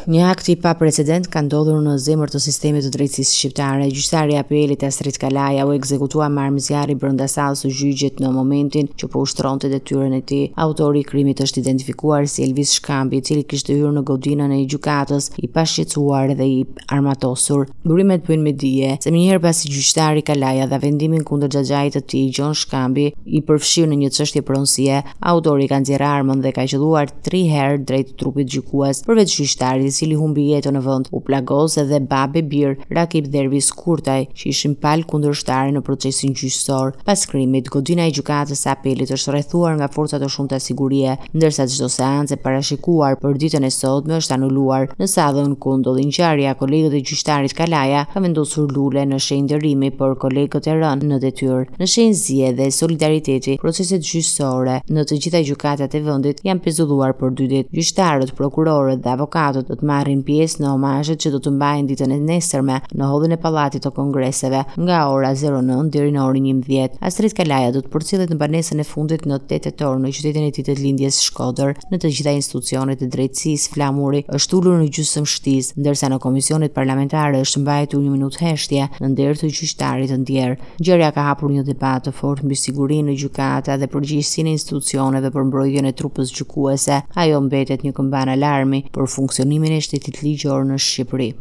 Një akt i paprecedent ka ndodhur në zemër të sistemit të drejtësisë shqiptare. Gjyqtari i Apelit Astrit Kalaja u ekzekutua me armë zjarri brenda sallës së gjyqit në momentin që po ushtronte detyrën e tij. Autori i krimit është identifikuar si Elvis Shkambi, i cili kishte hyrë në godinën e gjykatës i pashqetësuar dhe i armatosur. Burimet bëjnë me dije se menjëherë pasi gjyqtari Kalaja dha vendimin kundër xhaxhait të tij, Gjon Shkambi, i përfshirë në një çështje pronësie, autori ka nxjerrë armën dhe ka qëlluar tri herë drejt trupit gjykues. Përveç gjyqtarit, i cili humbi jetën në vend, u plagos edhe babë e bir, Rakip dhe Ervis Kurtaj, që ishin palë kundërshtare në procesin gjyqësor. Pas krimit, godina e Gjykatës së Apelit është rrethuar nga forca të shumta sigurie, ndërsa çdo seancë e parashikuar për ditën e sotme është anuluar. Në sallën ku ndodhi ngjarja, kolegët e gjyqtarit Kalaja kanë vendosur lule në shenjë nderimi për kolegët e rënë në detyrë. Në shenjë zie dhe solidariteti, proceset gjyqësore në të gjitha gjykatat e vendit janë pezulluar për dy ditë. Gjyqtarët, prokurorët dhe avokatët do të marrin pjesë në homazhet që do të mbahen ditën e nesërme në hollin e Pallatit të Kongreseve nga ora 09 deri në orën 11. Astrit Kalaja do të përcillet në banesën e fundit në 8 tetor në qytetin e tij të lindjes Shkodër. Në të gjitha institucionet e drejtësisë, flamuri është ulur në gjysmë shtizë, ndërsa në komisionet parlamentare është mbajtur një minutë heshtje në nder të gjyqtarit të ndjerë. Ngjarja ka hapur një debat të fortë mbi sigurinë në gjykata dhe përgjegjësinë e institucioneve për mbrojtjen e trupës gjykuese. Ajo mbetet një këmbanë alarmi për funksionimin e shtetit ligjor në Shqipëri.